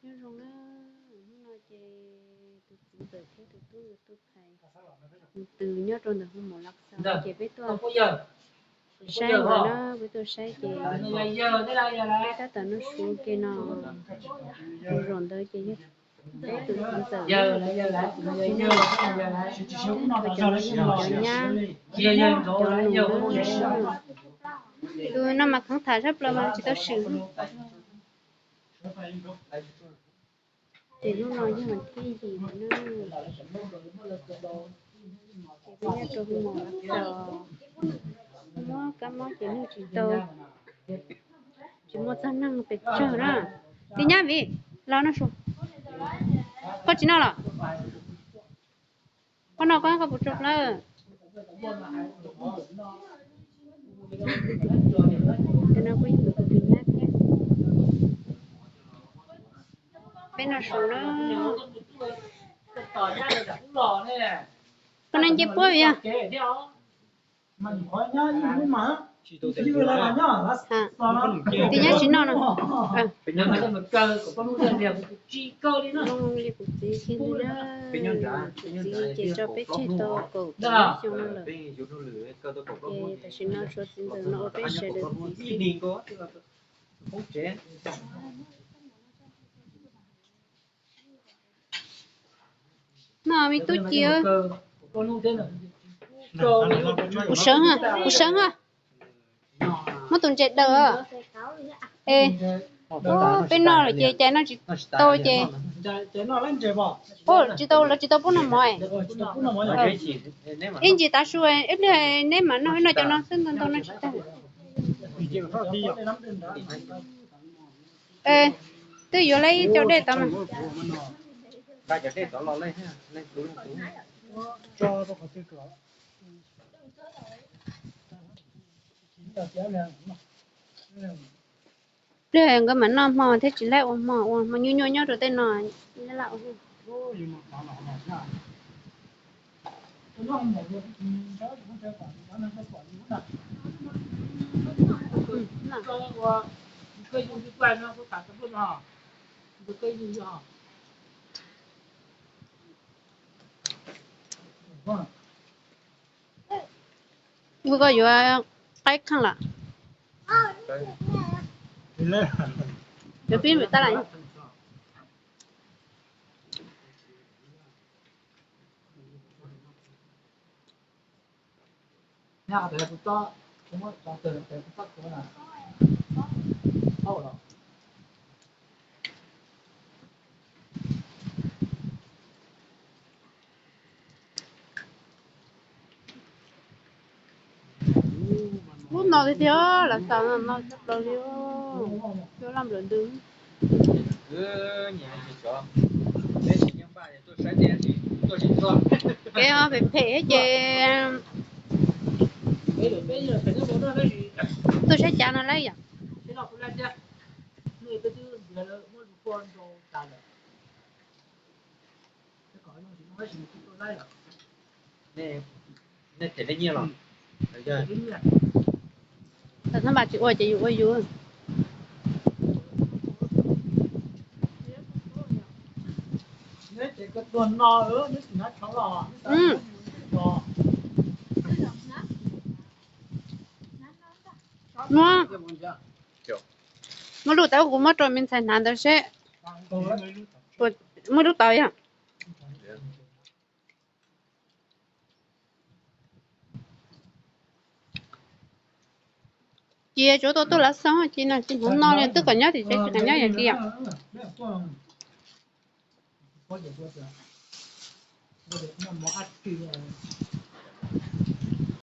Nyob zoo na, hnub no ces tus txiv ntxawm thiab tus tub ntxawm tus phais mus tws nyob rau ntawm hu mos Lav Xaus ces peb tuaj saib ntawd na, peb tuaj saib ces peb tab tom noj su ke no. Tus zaum ntawd ces yog peb tus txiv ntxawm, tus txiv ntxawm, cov no yog cov nyab, cov nus. Tus no mas kheev tham sab plaws mas tsis tau swm. Ces hnub no yog vas thib yim na, ces peb nyob rau hu mos Lav Xaus, muab kab mob ces noj tsis tau, tsis muaj txog neeg pes tsawg na. Tus nyab vim los noj su, koj tsis noj los? Koj noj koj, koj puas tsaug plawv? Tus no kuj yog tus nyab thiab. Peb noj su na. Koj noj ncej puab vim yog tus nyab tsis noj no. Li kuv txiv thiab ntag, kuv txiv ces tso peb tseg tau kaum tawm xyoo no lawm. Ces tam sim no tshuav txiv ntxawm no ua peb sawv daws txiv xwb. No me tub ci, kuv sawv, kuv sawv, muab tus ntses daws. Es peb noj lawm ces cais noj tsis tau ces, tsis tau, lawv tsis tau pub noj mov. Ib ntsis tav su ib pliag neb mam noj, noj cov no xwb, ntau ntau noj tsis tag. Twb yuav lawv ib co dej tod mas. Pliag nkawd mam noj hmo thiab, tsis laib ua hmo, ua hmo nyuaj nyuaj nyob rau tej no. Kuv koj yuav qaib kheej lawm. Yuav pib mus tab laj. Lub no tiag tiag, Lav Xaus no tshaj plaws li, lub laj nplawm ntws. Kev phem phem ces tuaj saib cav no lawm yom. Tam thab npas tsis ua ces yus ua yus. Muab, muab lub tau, kuv muab rau me ntxhais hnav ntawd seb. Muab lub tau yog. Cia tsuav tau tuaj Lav Xaus ces no tsis hnov no li, twb kom nyob tim tsev tsis kam nyob yom, tsis yom.